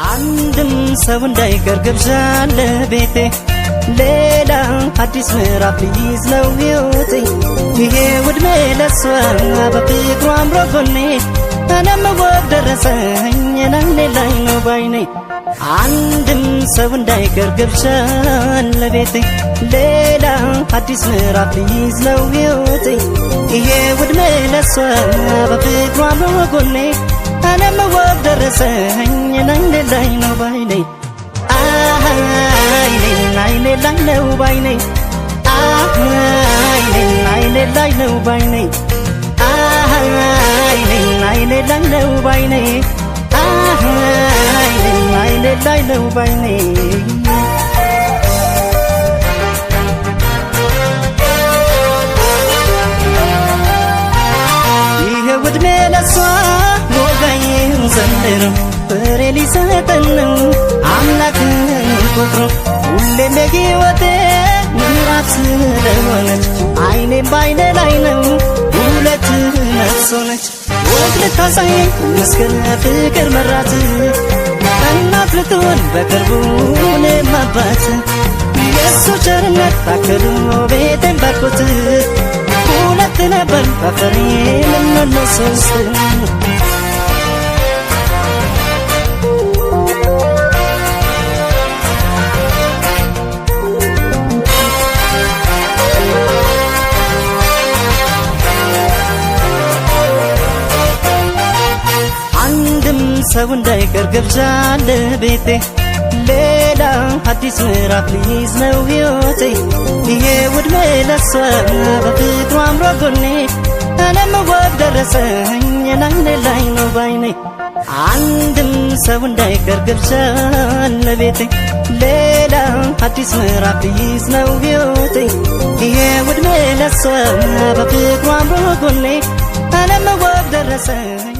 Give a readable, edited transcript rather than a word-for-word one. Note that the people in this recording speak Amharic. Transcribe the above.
አንድም ሰው እንዳይቀር ግብዣ ለቤቴ፣ ሌላ አዲስ ምዕራፍ ሊይዝ ነው ሕይወቴ። ይሄ ውድሜ ለሷ በፍቅሩ አምሮ ጎኔ፣ እኔም ወግ ደረሰኝ ናይኔ ላይ ነው ባይኔ። አንድም ሰው እንዳይቀር ግብዣ ለቤቴ፣ ሌላ አዲስ ምዕራፍ ሊይዝ ነው ሕይወቴ። ይሄ ውድሜ ለሷ በፍቅሩ አምሮ ጎኔ፣ እኔም ወግ ደረሰኝ ናይኔ ላይ ነው ባይኔ። አይኔ አይኔ ላይ ነው ባይኔ። አይኔ አይኔ ላይ ነው ባይኔ። አይኔ አይኔ ላይ ነው ባይኔ። አይኔ አይኔ ላይ ነው ባይኔ። ይሄ ዕድሜ ለሷ ወጋዬን ዘንድሮ ፍሬ ሊሰጠን ነው አምላክን ቆጥሮ። ሁሌም የሕይወቴ ምዕራፍ ስለሆነች አይኔም ባይኔ ላይ ነው፣ ሁለት ነፍስ ሆነች። ወግ ልታሳየኝ መስገን ፍቅር መራት፣ እናት ልትሆን በቅርቡ እኔም አባት። የእሱ ቸርነት ታክሎ ቤቴን ባርኮት፣ ሁለት ነበር ባፈሬ ምነው ሶስት። አንድም ሰው እንዳይቀር ግብዣ ለቤቴ፣ ሌላ አዲስ ምዕራፍ ሊይዝ ነው ሕይወቴ። ይሄ ውድሜ ለሷ በፍቅሩ አምሮ ጎኔ፣ እኔም ወግ ደረሰኝ ናይኔ ላይ ነው ባይኔ። አንድም ሰው እንዳይቀር ግብዣ ለቤቴ፣ ሌላ አዲስ ምዕራፍ ሊይዝ ነው ሕይወቴ። ይሄ ውድሜ ለሷ በፍቅሩ አምሮ ጎኔ፣ እኔም ወግ ደረሰኝ።